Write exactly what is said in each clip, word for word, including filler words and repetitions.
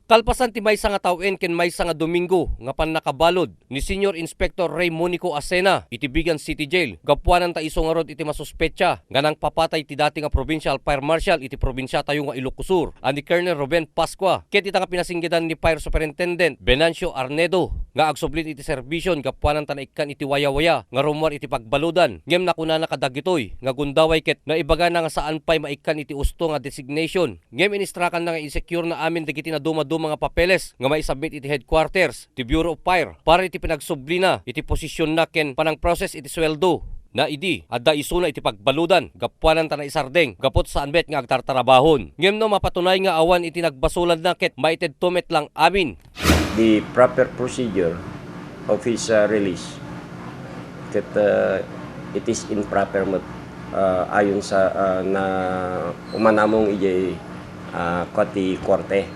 Kalpasan ti maysa nga tawen ken maysa nga Domingo nga pannakabalud ni Senior Inspector Ray Monico Acena iti Vigan City Jail, gapuanan ta isu ngarud iti masuspetsa nga nangpapatay ti dati nga Provincial Fire Marshal iti probinsiatayo nga Ilocos Sur a ni Colonel Ruben Pascua ket ita nga pinasinggedan ni Fire Superintendent Venancio Arnedo nga agsublin iti serbision gapuanan ta naikkan iti wayawaya nga rummuar iti pagbaludan ngem nakunana kadagitoy nga gundaway ket naibagana nga saan pay maikkan iti usto nga designation. Ngem inistrakanna nga insecure na amin dagiti nadumaduma nga papeles nga maisubmit iti headquarters ti Bureau of Fire para iti panagsublina iti posisionna ken panangprocess iti sueldo na idi adda isuna iti pagbaludan gapuanan ta naisardeng gapu ta saan met nga agtartarabahon. Ngem no mapatunay nga awan iti nagbasolanna ket maitedto met lang amin. The proper procedure of his, uh, release. Ket, uh, it is improper met, uh, ayon sa, uh, na umanamong idiay, uh, kua ti korte.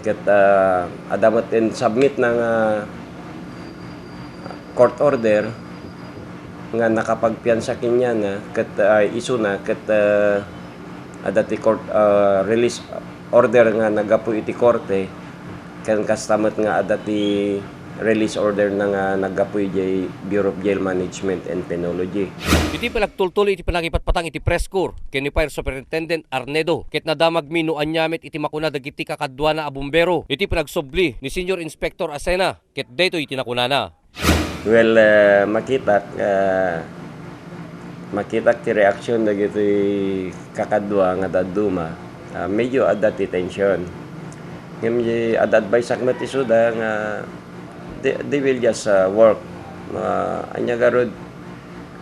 Ket, uh, adda met insubmit na nga court order nga nakapagpiansa kenkuana ket, uh, isuna ket, uh, adda ti court, uh, release order nga naggapu iti korte. Ken kasta met nga adda ti release order na nga naggapu idiay Bureau of Jail Management and Penology. Iti panagtultuloy iti panangipatpatang iti press corps ken ni Fire Superintendent Arnedo, ket nadamagmi no ania met iti makuna dagiti kakaduana a bumbero iti panagsubli ni Senior Inspector Acena, ket daytoy iti nakunana. Well, ah, makitak, ah, makitak ti reaksyon dagitoy kakadua nga dadduma. Ah, medyo adda ti tension. Ngem di adda advice-ak met isuda nga they, they will just, ah, work. Ah, ania garud,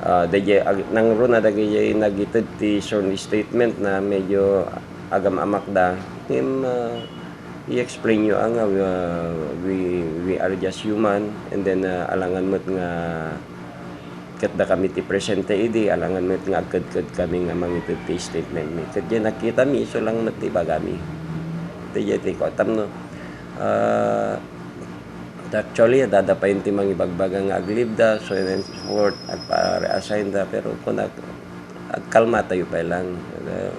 ah, daydiay ag-, nangruna dagiti nagited ti sworn statement na medyo agam-amakda. Ngem, ah, i-explain yo, ah, nga, ah, we, we are just human, and then, ah, alangan met nga ket dakami ti presente idi, alangan met nga agkedkedkami nga mangited ti statement mi. Ket diay nakitami, isu lang met ti ibagami. Iti diay ti kuan, tapno, ah, actually, adda pay ti mangibagbaga nga aglibda, so on and so forth, agpa-reassign da, pero kunak, agkalmatayo pay lang. Ah,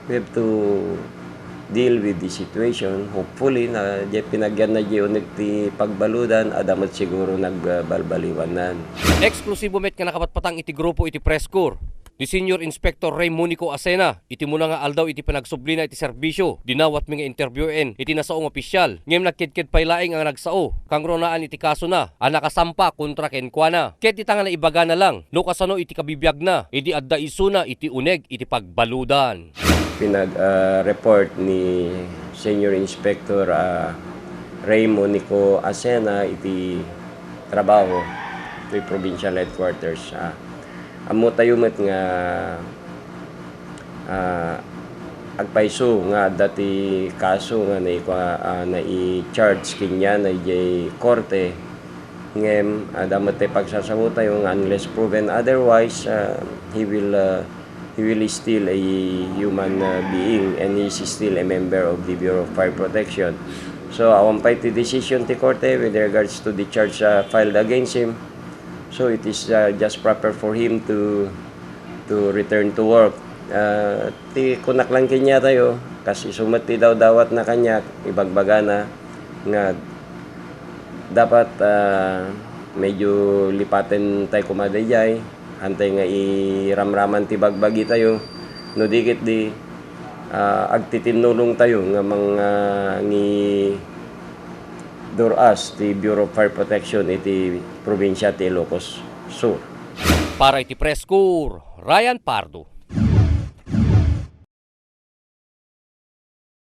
we have to deal with the situation. Hopefully, na diay pinagianna diay uneg ti pagbaludan, adda met siguro nagbalbaliwannan. Eksklusibo met nga nakapatpatang iti grupo iti press corps ni Senior Inspector Ray Monico Acena iti muna nga aldaw iti panagsublina iti serbisio. Dinawatmi nga interbiuen iti nasao nga opisyal, ngem nagkedked pay laeng a nagsao kangrunaan iti kasona a nakasampa kontra kenkuana. Ket dita nga naibagana lang no kasano iti kabibiagna idi adda isuna iti uneg iti pagbaludan. Pinag, ah, report ni Senior Inspector, ah, Ray Monico Acena iti trabaho, iti provincial headquarters. Ah, ammo tayo met nga, ah, agpayso nga adda ti kaso nga naikua-, ah, nai-charge kenkuana idiay korte. Ngem, ah, adda met ti pagsasaotayo nga unless proven otherwise, ah, he will, ah, he will still a human, ah, being and he is still a member of the Bureau of Fire Protection. So, awan pay ti decision ti korte with regards to the charge, ah, filed against him. So, it is, ah, just proper for him to, to return to work. Ah, ti kunak lang kenkuatayo, kas isu met ti dawdawatna kaniak, ibagbagana nga dapat, ah, medyo lipaten tayo koma daydiay, hantay nga iramraman ti bagbagitayo, no di ket di, ah, agtitinnulongtayo nga mangidur-as ti Bureau of Fire Protection iti probinsia ti Ilocos Sur. Para iti Press Corps, Ryan Pardo.